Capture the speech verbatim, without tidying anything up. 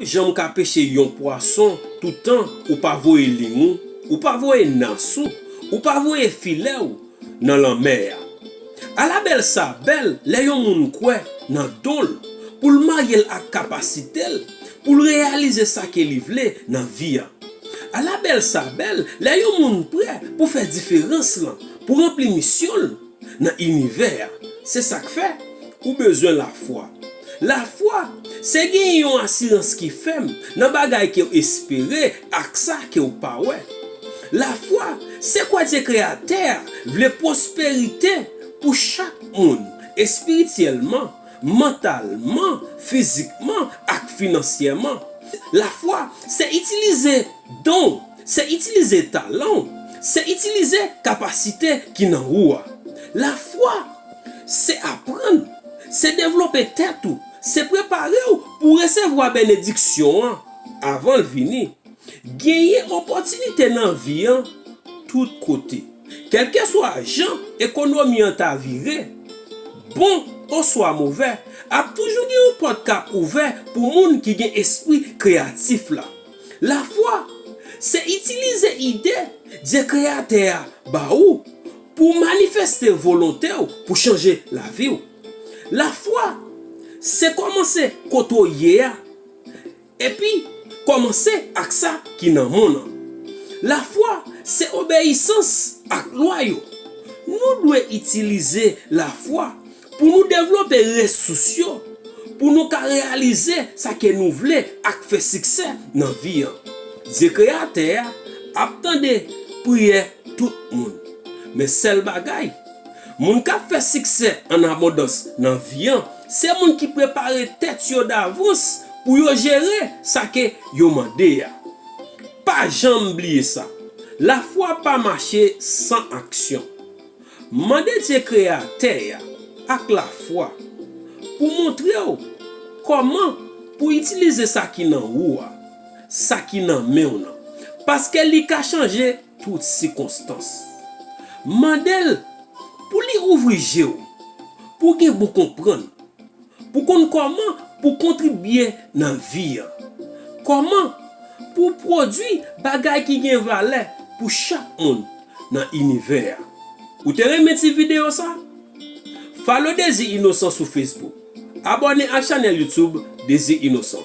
Janm ka peche yon pwason toutan ou pa voye ling ou, ou pa voye nas ou, ou pa voye filè w nan lanmè a. Ala bèl sa bèl lè yon moun kwè nan don l, pou l marye l ak kapasite l, pou l reyalize sa ke li vle nan vi a. Ala bèl sa bèl lè yon moun prè pou fè diferans lan, pou ranpli misyon l nan inivè a. Se sa k fè ou bezwen lafwa. Lafwa se genyen yon asirans ki fèm nan bagay ke w espere ak sa ke w pa wè. Lafwa se kwè Dye Kreyatè a vle pwosperite pou chak moun, espirityèlman, mantalman, fizikman ak finansyèman. Lafwa se itilize don w, se itilize talan w, se itilize kapasite ki nan ou a. Lafwa se aprann, se devlope tèt ou, se prepare w pou resevwa benediksyon an avan l vini. Genyen opòtinite nan vi an tout kote. Kèlkeswa jan ekonomi an ta vire, bon oswa movè, ap toujou gen yon pòt k ap ouvè pou moun ki gen espri kreyatif la. Lafwa se itilize ide Dye Kreyatè a ba ou pou w manifeste volonte w pou chanje lavi w. Lafwa se kòmanse kote w ye a, epi kòmanse ak sa ki nan mond lan. Lafwa se obeyisans ak lwa yo. Nou dwe itilize lafwa pou nou devlope resous yo, pou nou ka reyalize sa ke nou vle ak fè siksè nan vi an. Dye Kreyatè a ap tande priyè tout moun. Men sèl bagay, moun k ap fè siksè an abondans nan vi an, se moun ki prepare tèt yo davans pou yo jere sa ke yo mande a. Pa janm bliye sa, lafwa pa mache san aksyon. Mande Dye Kreyatè a ak lafwa pou montre w kòman pou itilize sa ki nan ou a, sa ki nan men w nan, paske li ka chanje tout sikonstans. Mande l pou li ouvri je w, pou w gen bon konprann, pou konn kòman pou kontribye nan vi an, kòman pou pwodui bagay ki gen valè pou chak moun nan inivè a. Ou te renmen ti videyo sa? Follow Dezi Inosan sou Facebook. Abòne ak chanèl YouTube Dezi Inosan.